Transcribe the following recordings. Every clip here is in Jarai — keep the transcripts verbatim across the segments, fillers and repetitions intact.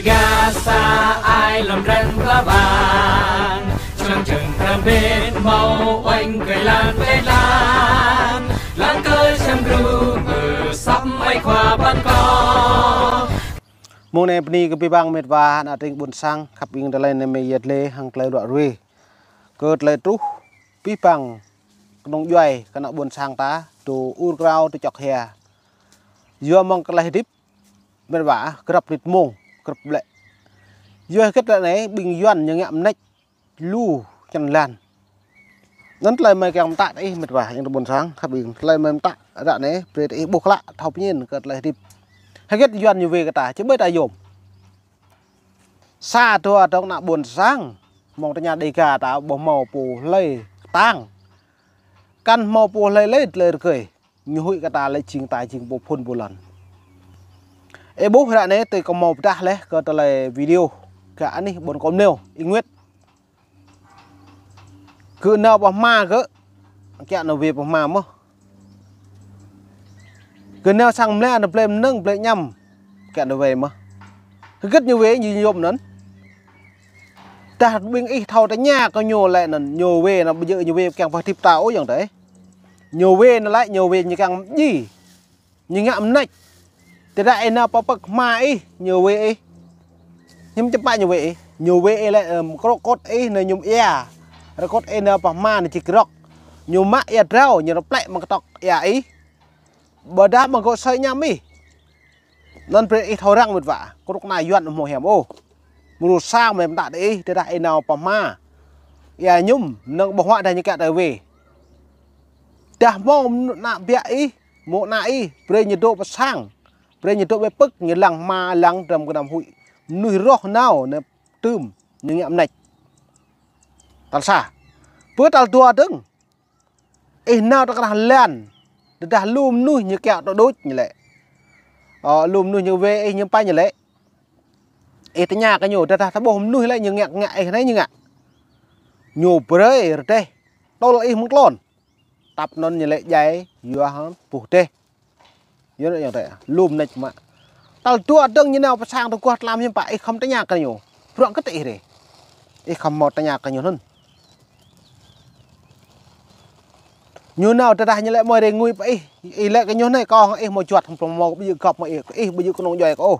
Gah sa ai lŏm dran pla bang, čơlăng čơng pran bên hmâo uêñ kơi lan pĕ lan, lăng kơ čăm gru mơ săp mai khua păn kơ. Mông anai bơni kơ abih bang met wa ană tring ƀuôn sang, khăp ing tơlơi anai mơyet lĕ hăng tơlơi ruă ruê. Kơ tơlơi truh abih bang kơnung djuai kơ ană ƀuôn sang ta, tơ ur krao tơ čŏk hia. Yua mơ̆ng tơlơi hơdip met wa, grăp rit mông, grăp ƀlĕ. Yua hơget ră anai ƀing Yuan ñu ngă mơneč lu čan lan. Anŭn tơlơi mơi kiăng pơtă tơ ih met wa, yang tơ ƀuôn sang, khăp ing. Tơlơi mơi pơtă ră anai, brơi tơ ih ƀuh klă, thâo pơñen kơ tơlơi hơdip. Hơget Yuan ñu wê kơ ta, či ƀơi ta yôm. Sa dua dơ̆ng ană ƀuôn sang, mơ̆ng tơña Đêga ta ƀu hmâo pô hlơi kơtang. Kăn hmâo pô hlơi lĕ tơlơi rơgơi. Ñu huĭ kơ ta lĕ jing ta jing pô phŭn pô lŏn. Ih ƀuh ră anai tui kơ hmâo pơdah lĕ kơ tơlơi video gah anih ƀôn Kôm Nêu, ih ngui. Gơ̆ nao pơ hma gơ̆, kiăng nao wê pơ hma mơ̆n. Gơ̆ nao sang mlĕ nao blơi mơnơ̆ng blơi añăm, kiăng nao wê mơ̆n. Hơget ñu wê ñu yôm anŭn. Tơdah ƀing ih thâo tơña kơ ñu lĕ anŭn, ñu wê anŭn ƀu djơ̆ ñu wê kiăng pơhơdip ta ôh yang tơi. Ñu wê anŭn lĕ, ñu wê ñu kiăng mơji. Ñu ngă mơneč. Tơdah ih nao pơ pơ̆k hma ih, ñu wê ih. Hiư̆m čơpă ñu wê ih. Ñu wê ih lĕ, ơ, rơkôt ih nao mơñum ia. Rơkôt ih nao pơ hma nao či krŏk. Ñu mă ia drao, ñu rơplĕ mơ̆ng kơtŏk ia ih. Ƀôdah mơ̆ng gŏ asơi añăm ih. Anŭn brơi ih thâo răng met wa. Kơnuk kơna Yuan hmâo hiam ôh. Mrô sa mơi pơtă tơ ih, tơdah ih nao pơ hma. Ia mơñum, mơnơ̆ng ƀơ̆ng huă dah ñu kiăng tơ wê. Dah hmâo ană biă ih, mơ̆ng ană ih, brơi ñu dŏ pơ sang, brơi ñu dŏ ƀơi pơ̆k, ñu lăng hma, lăng dram gơnam huĭ. Mơnuih rŏh nao, nao tơm, ñu ngă mơneč. Tal sa. Pơ tal dua dơ̆ng. Ih nao tơ krah lan, tơdah lu mơnuih ñu kiăng tŏ đôč ñu lĕ. Ơ, lu mơnuih ñu wê ih ñu pă ñu lĕ. Ih tơña kơ ñu, tơdah tơƀuh mơnuih lĕ ñu ngă, ngă ih anai ñu ngă. Ñu brơi rơdêh, tơl ih mơ̆ng tlôn. Tăp anŭn ñu lĕ djai, yua hăng puh dêh. Yua anŭn yang tơi, lŏm nĕč mă. Tal dua dơ̆ng ñu nao pơ sang tơguah tlam hiư̆m pă, ih khŏm tơña kơ ñu. Bruă kơ tơ ih rê. Ih khŏm hmâo tơña kơ ñu anŭn. Ñu nao tơdah ñu lĕ mơi rê ngui pơ ih, ih lĕ kơ ñu anai kâo hăng ih hmâo juăt hăng hmâo ƀu djơ̆ gŏp mơi ih, ih ƀu djơ̆ kơnung djuai kơ ôh.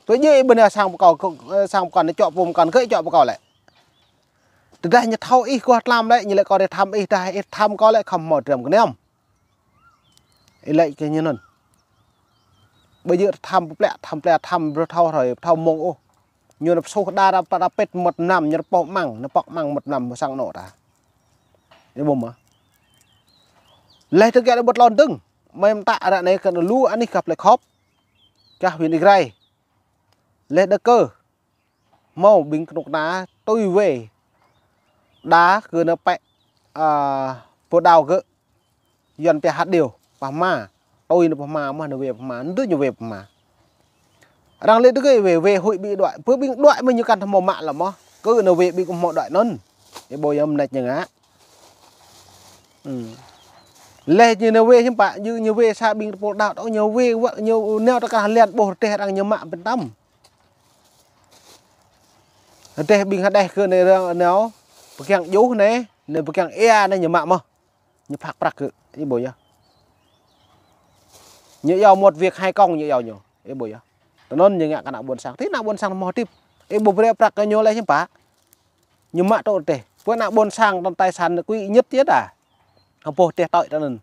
Ƀu djơ̆ ih ƀu nao sang pơ kâo, sang pơ kâo anai čŏk pô mơkăn kơ ih čŏk pơ kâo lĕ. Tơdah ñu thâo ih guah tlam lĕ, ñu lĕ kâo rê thăm ih, dah ih thăm kâo lĕ khŏm hmâo dram gơnam. Ih lĕ kơ ñu anŭn. Ƀu djơ̆ thăm pơplĕ, thăm plĕ, thăm brơi thâo hrơi, thâo mông ôh. Ñu nao pơsuh đa ra, ra pĕt mơmŏt mlam, ñu nao pŏk amăng, nao pŏk amăng mơmŏt mlam mơ̆ sang anŏ ta. Ih ƀuh mơ̆. Leh tơ gĕt lĕ ƀu tlôn dơ̆ng, mơi mơtă ră anai kơ lu anih gah plơi Khŏp, gah huyện Ia Grai. Leh đa kơ hmâo ƀing kơnuk kơna tui wê đa kơ nao pĕ, a, pô đao gơ̆. Yuan pia hạt điều, pơ hma. Tui nao pơ hma, mơ̆ nao wê pơ hma, nao tui ñu wê pơ hma. Arăng lĕ tơ gơ̆ wê, wê huĭ ƀing đuaĭ. Pơ ƀing đuaĭ mơ̆ ñu kăn hmâo mă lăm mơ̆. Kơ nao wê ƀing kơ hmâo đuaĭ anŭn. Ih ƀuh yơh mơneč ñu ngă. Ư. Leh ñu nao wê hiư̆m pă, ñu, ñu wê sa ƀing tơpul đaŏ tŏ ñu wê wă, ñu nao tơ krah lan ƀuh rơdêh arăng ñu mă ƀơi tăm. Rơdêh ƀing hơdeh kơ anai arăng nao, pơkiăng djuh anai, anai pơkiăng ia anai ñu mă mơ̆. Ñu phak prăk kơ, ih ƀuh yơh. Ñu iâu một việc hai công ñu iâu ñu, ih ƀuh yơh. Tơ anŭn ñu ngă kơ ană ƀôn sang, tơ ană ƀôn sang hmâo hơdip. Ih ƀuh brơi prăk kơ ñu lĕ hiư̆m pă. Ñu mă tŏ rơdêh. Pơ ană ƀôn sang tơl tài sản quỹ nhất yơh ta. Hơpô rơdêh tơl tơ anŭn.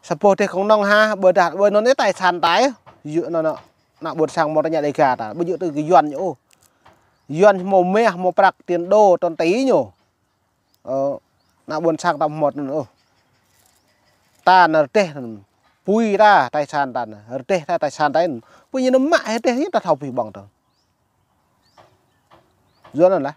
Sa pô rơdêh kông nong ha, ƀôdah, ƀôdah anŭn yơh tài sản ta yơh. Yua anŭn, ană ƀôn sang hmâo tơña Đêga ta. Ƀu djơ̆ tui kơ Yuan ñu ôh. Yuan hmâo mah, hmâo prăk tiền đô, tơl tơ ih ñu. Ơ, ană ƀôn sang ta hmâo anŭn ôh. Ta anai rơdêh anŭn. Pui ta, tài sản ta anai. Rơdêh ta, tài sản ta anŭn. Pui ñu anŭn mă rơdêh ñu ta thâo pih ƀơ̆ng tơ. Yua anŭn lah.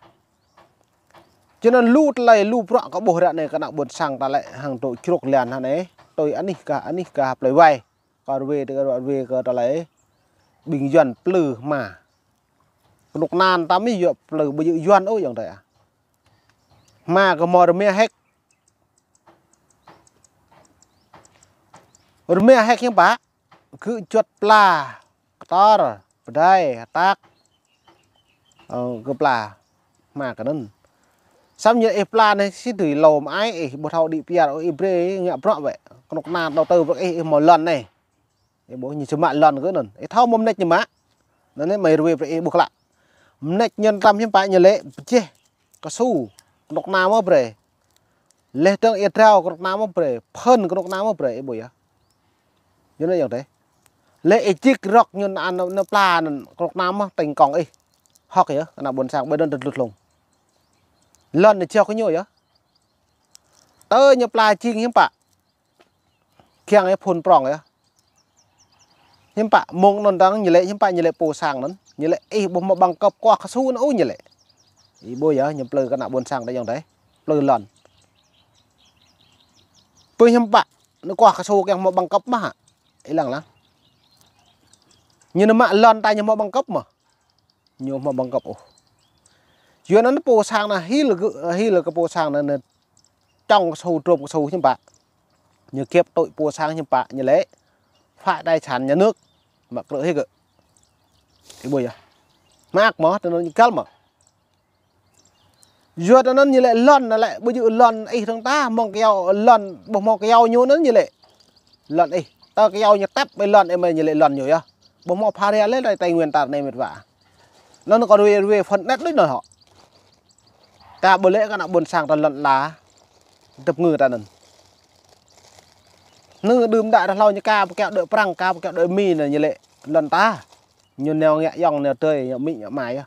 Čơnăn lu tơlơi, lu bruă kơ ƀuh ră anai kơ ană ƀôn sang ta lĕ hăng tŏ čruk lan hă anai. Tui anih gah, anih gah plơi wai. Kơ rơwê tơ kơ rơwê kơ tơlơi. Ƀing Yuan plư hma. Kơnuk kơna ta mơ̆ yua plư ƀu djơ̆ Yuan ôh yang tơi a. Hma kơ hmâo rơma hek. Rơma hek hiư̆m pă. Gơ̆ juăt pla, kơtor, pơdai, hơtak, ơ, kơ pla, hmua kơ anŭn. Samơ̆ ñu ih pla anai sĭt tui lŏm ai ih, ƀu thâo đĭ pơyar ôh, ih brơi ngă bruă wơ̆t. Kơnuk kơna đầu tư brơi ih, ih hmâo lŏn anai. Ih ƀuh ñu či mă lŏn kơ anŭn. Ih thâo mơ̆ mơneč ñu mă. Anŭn anai mơi ruai brơi ih ƀuh klă. Mơneč ñu tăm hiư̆m pă ñu lĕ pơjeh kơsu kơnuk kơna mơ̆ brơi. Laih dơ̆ng ih drao kơnuk kơna mơ̆ brơi. Phơn kơnuk kơna mơ̆ brơi, ih ƀuh yơh. Yua anŭn yơh tĕ. Lĕ ih jik rŏk ñu anŭn, anŭn pla anŭn kơnuk kơna mơ̆ tơ̆ng kông ih. Hơ̆k yơh, kơ ană ƀôn sang ƀơi anŭn tơdlŭt hlung. Lŏn ñu jao kơ ñu yơh. Tơ ñu pla jing hiư̆m pă. Kiăng yơh phun prŏng yơh. Hiư̆m pă mơ̆ng anŭn dơ̆ng ñu lĕ hiư̆m pă ñu lĕ pô sang anŭn. Ñu lĕ ih ƀu hmâo bằng cấp kuah kơsu anŭn ôh ñu lĕ. Ih ƀuh yơh ñu plư kơ ană ƀôn sang ta yơh tĕ. Plư lŏn. Pơ hiư̆m pă anŭn kuah kơsu kiăng hmâo bằng cấp mơ̆ hă. Ih lăng lăng. Ñu anŭn mă lŏn ta ñu hmâo bằng cấp mơ̆. Ñu hmâo bằng cấp ôh. Yua anŭn pô sang anŭn hil kơ, hil kơ pô sang anŭn, anŭn čŏng kơsu, drôm kơsu hiư̆m pă. Ñu kiăp tui pô sang hiư̆m pă, ñu lĕ phá tài sản nhà nước. Mă krư̆ hĭ kơ. Ih ƀuh yơh. Mă ak mơ̆, tơ anŭn ñu găl mơ̆. Yua anŭn ñu lĕ lŏn, anŭn lĕ ƀu djơ̆ lŏn ih dơ̆ng ta, mơ̆ng kơyâo lŏn, ƀu hmâo kơyâo ñu anŭn ñu lĕ. Lŏn ih, tơ kơyâo ñu tĕp ƀơi lŏn ih mơi ñu lĕ lŏn ñu yơh. Ƀu hmâo phara lĕ tơi Tây Nguyên ta anai mĕt wa. Anŭn kơ ruai, ruai phần đất đuč anŭn hŏ. Ta ƀu lĕ kơ ană ƀôn sang ta lŏn la. Tơ̆p ngư ta anŭn. Anŭn đưm đă ta hlâo ñu ka pơkiaŏ đuaĭ Prăng, ka pơkiaŏ đuaĭ Mi anŭn ñu lĕ lŏn ta. Ñu nao ngă yŏng nao tơi, ngă Mi ngă mai yơh.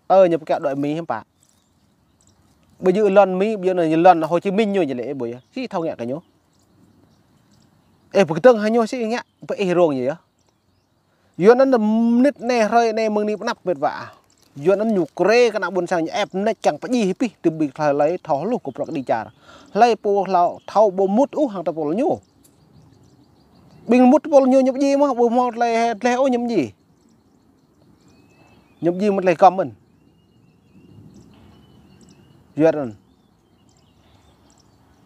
Ơ, ñu pơkiaŏ đuaĭ Mi hiư̆m pă. Ƀu djơ̆ lŏn Mi, ƀu djơ̆ anŭn ñu lŏn Hồ Chí Minh ñu ñu lĕ ih ƀuh yơh. Sĭ thâo ngă kơ ñu. Ih pơkơdơ̆ng hăng ñu sĭ ngă, pơ ih rông ñu yơh. Yua anŭn mơnit anai hrơi anai mơ̆ng anai pơ anăp mĕt wa. Yua anŭn ñu krê kơ ană ƀôn sang ñu ĕp mơneč kiăng pơjing hĭ pih tơl ƀing hlơi thâo hluh kơ bruă kơđi čar. Hlơi pô hlâo thâo ƀu mŭt ôh hăng tơpul ñu. Ƀing mŭt tơpul ñu ñu pơjing mơ̆, ƀu hmâo tơlơi, tơlơi ôh ñu pơjing. Ñu pơjing mơ̆ tơlơi kŏm mơ̆n. Yua anŭn.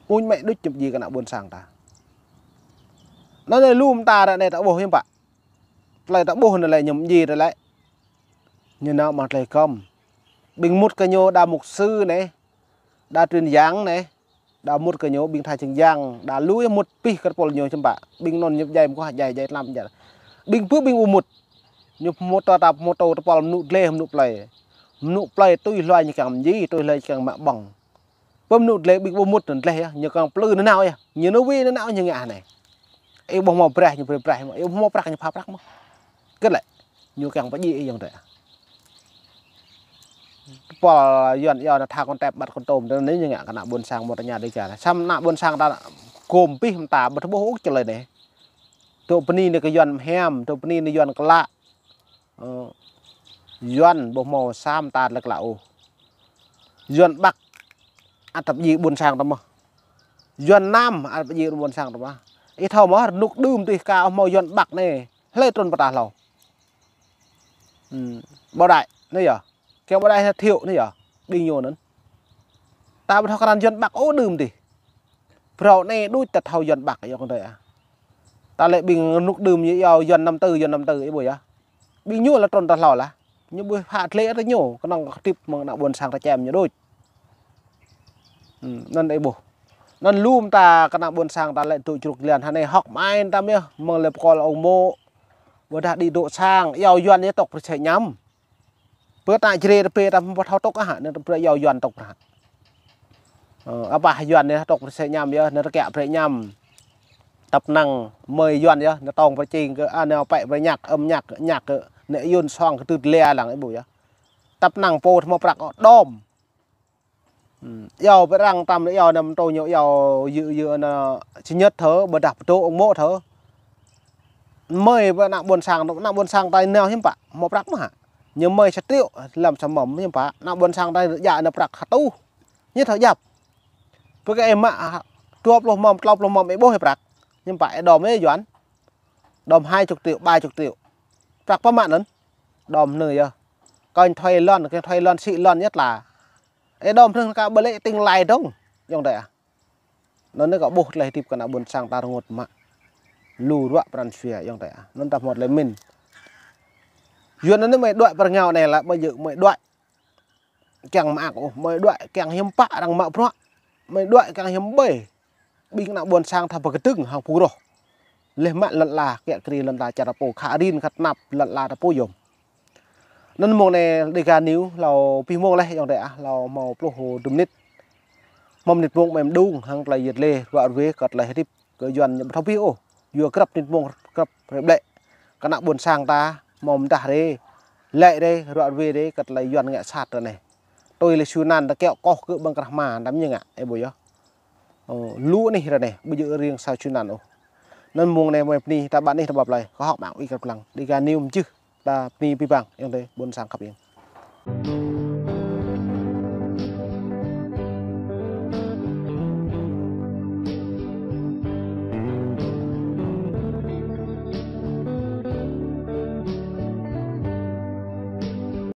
Uñ mĕ đuč ñu pơjing kơ ană ƀôn sang ta. Anŭn anai lŏm ta ră anai ta ƀuh hiư̆m pă. Tơlơi ta ƀuh anŭn lĕ ñu pơjing ta lĕ. Ñu nao mă tơlơi kŏm. Ƀing mŭt kơ ñu đa mục sư anai. Đa truyền giảng anai. Đa mŭt kơ ñu ƀing tha čeng yang, đa lui mŭt pih kơ tơpul ñu hiư̆m pă. Ƀing anŭn ñu djai mơguah djai, djai tlam djai. Ƀing pơ ƀing ƀu mŭt. Ñu pơhmutu ta pơhmutu tơpul mơnŭ dleh mơnŭ plơi. Mơnŭ plơi tui hlua ñu kiăng mơjĭ, tui hlua ñu kiăng mă ƀơ̆ng. Pơ mơnŭ dleh ƀing ƀu mŭt anŭn dleh yơh, ñu kiăng plư nanao yơh. Ñu anŭn wĭ nanao ñu ngă anai. Ih ƀu hmâo braih ñu brơi braih mơ̆, ih ƀu hmâo prăk ñu pha prăk mơ̆. Kơt lĕ, ñu kiăng pơjing ih yơh tĕ. Tơpul Yuan yơh anŭn tha kon tep ƀăt kon tôm, tơ anai ñu ngă kơ ană ƀôn sang mơ̆ tơña đĭ čar. Samơ̆ ană ƀôn sang ta gum pih mơta ƀu thâo ƀuh ôh tơlơi anai. Tơ bơni anai kơ Yuan mơhiam, tơ bơni anai Yuan klă. Ơ, Yuan ƀu hmâo sa mơta tơlơi klă ôh. Yuan Bắc ăt pơjing ƀôn sang ta mơ̆. Yuan Nam ăt pơjing ƀôn sang ta mơ̆. Ih thâo mơ̆, rơnŭk đưm tui ka ƀu hmâo Yuan Bắc anai. Hlơi trŭn pơtă hlâo. Hm, Bảo Đại anai yơh. Kiăng Bảo Đại hă Thiệu anai yơh. Ƀing ñu anŭn. Ta ƀu thâo krăn Yuan Bắc ôh đưm tih. Phrâo anai đuč ta thâo Yuan Bắc yơh kơ tơi ah. Ta lĕ ƀing rơnŭk đưm ñu iâu Yuan Nam Tư, Yuan Nam Tư ih ƀuh yơh. Ƀing ñu la trŭn ta hlâo lah. Ñu ƀu phă tơlơi tơ ñu, kơnơ̆ng kơtip mơ̆ng ană ƀôn sang ta čem ñu đôč. Hm, anŭn ih ƀuh. Anŭn lŏm ta kơ ană ƀôn sang ta lĕ dŏ čruk jơlan hă anai hŏk mai ta mơ̆, mơ̆ng lĕ pơkŏl ong mô̆. Ƀôdah đĭ dŏ sang, iâu Yuan yơh tŏk prơsĕ ñăm. Pơ ta Jrai ta pơ ta ƀu thâo tŏk ah, anŭn ta brơi iâu Yuan tŏk pră. Ơ, apah Yuan yơh tŏk prơsĕ ñăm yơh, anŭn ta kiăng brơi ñăm. Tăp năng mơi Yuan yơh, anŭn tong prơčing kơ, ah, anŭn pĕ brơi ñăk, ơm ñăk, ñăk kơ, anŭn yun song kơ tưt lĕ lăng ih ƀuh yơh. Tăp năng pô thâo mă prăk đom. Hm, iâu pơ arăng tăm iâu năm tô ñu iâu yư yư anŭn či ñĕt thơ, ƀôdah pơtô ong mô̆ thơ. Mơi pơ ană ƀôn sang, ană ƀôn sang ta nao hiư̆m pă, mă prăk mơ̆ hă. Ñu mơi sa triệu, lăm sa mơm hiư̆m pă, ană ƀôn sang ta djă anŭn prăk hơtuh. Ñu thâo djăp. Pơ kơ ih mă dua pluh mơm, klâo pluh mơm ih ƀuh ih prăk. Hiư̆m pă ih đom ih Yuan. Đom hai chục triệu, ba chục triệu. Prăk pơmă anŭn. Đom anŭn yơh. Kơnh thuê lŏn, kơnh thuê lŏn, sĭ lŏn yơh tla. Ih đom anŭn kơ ƀơi lĕ tĭng lai dơ̆ng. Yơh tơi ah. Anŭn anai kơ ƀuh tơlơi hơdip kơ ană ƀôn sang ta rơngot mă. Lu ruă pran jua yơh tơi ah. Anŭn ta hmâo tơlơi min. Yuan anai mơi đuaĭ pơ rơngiao anai lah, ƀu djơ̆ mơi đuaĭ kiăng mơak ôh, mơi đuaĭ kiăng hiư̆m pă arăng mă bruă, mơi đuaĭ kiăng hiư̆m ƀơi. Ƀing ană ƀôn sang tha pơkơdơ̆ng hăng pơrôh. Leh mă lŏn ala, kiă kriê lŏn ala čar ta pô, khă rin khă tơnap lŏn ala ta pô yôm. Anŭn mông anai Dega News hlâo abih mông laih ayŏng adơi ah, hlâo hmâo pluh dua mơnit. Hmâo mơnit mông mơi mơđung hăng tơlơi yet lê, ruă ruê kơ tơlơi hơdip kơ Yuan ñu ƀu thâo abih ôh. Yua grăp mơnit mông grăp hrơi ƀlĕ. Kơ ană ƀôn sang ta hmâo mơdah rai, lĕ rai, ruă ruê rai kơ tơlơi Yuan ngă sat ră anai. Tui lĕ Yunan ta kiaŏ koh kơ ƀăng krah hma, đăm ñu ngă, ơ ƀu yơh. Ơ, lu anih ră anai, ƀu djơ̆ riêng sa Yunan ôh. Anŭn mông anai mơi bơni ta ƀă anih ta ƀă plơi, kâo hơ̆k mơak ih krăp lăng. Dega News mơčih, ta bơni abih bang, ayŏng adơi ƀôn sang khăp ing.